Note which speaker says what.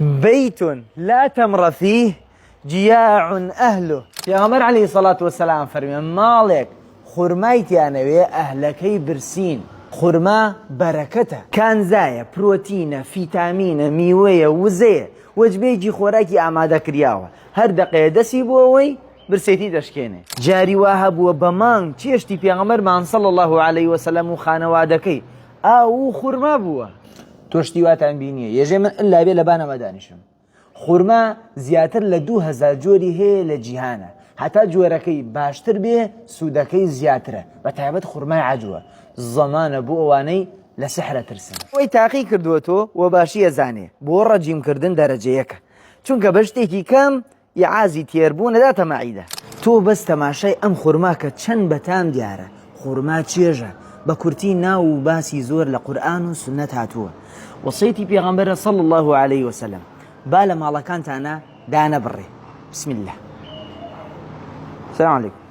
Speaker 1: بيت لا تمر فيه جیاع اهله. پێغەمبەر علیە سەڵات وسلام فەرمی ماڵێک خورمای تیا نەوێ ئەهلەکەی برسین. خورما بەرەکەتە، کانزایە، پرۆتینە، فیتامینە، میوەیە، وزەیە، وەجبەیەکی خۆراکی ئامادەکریاوە، هەر دەقەیە دەسی بۆ ئەوەی برسێتی دەشکێنێ. جاری وا هەبووە بە مانگ چێشتی پێغەمبەرمان صلی اللە علیە وسلم و خانەوادەکەی ئاو و خورما بووە. تۆ شتی واتان بینیە یەژێ من ئلا بێ لە بانەمە دانیشم. خورما زیاتر لە 2000 جۆری هەیە لە جیهانە هەتا جۆرەکەی باشتر بێ سوودەکەی زیاترە بە تایبەت خورمای عەجوە زەمانە بۆ ئەوانەی لە سحرە ترسن. خۆی تاقی کردووەتۆ و باشی ئەزانێ بۆ ڕەجیم کردن دەرەجە یەکە چونکە بە شتێکی کەم ئیعازی تێربوون ئەداتە مەعیدە. تۆ بەس تەماشای ئەم خورما کە چەند بەتام دیارە خورما چێژە بە کورتی ناو و باسی زۆر لە قورئان و سوننەت هاتووە وەسێتی پێغەمبەرە صلی اللە علیە وسلم با لە ماڵەکانتانا دانەبڕێ بسم اللە سلام علیکم.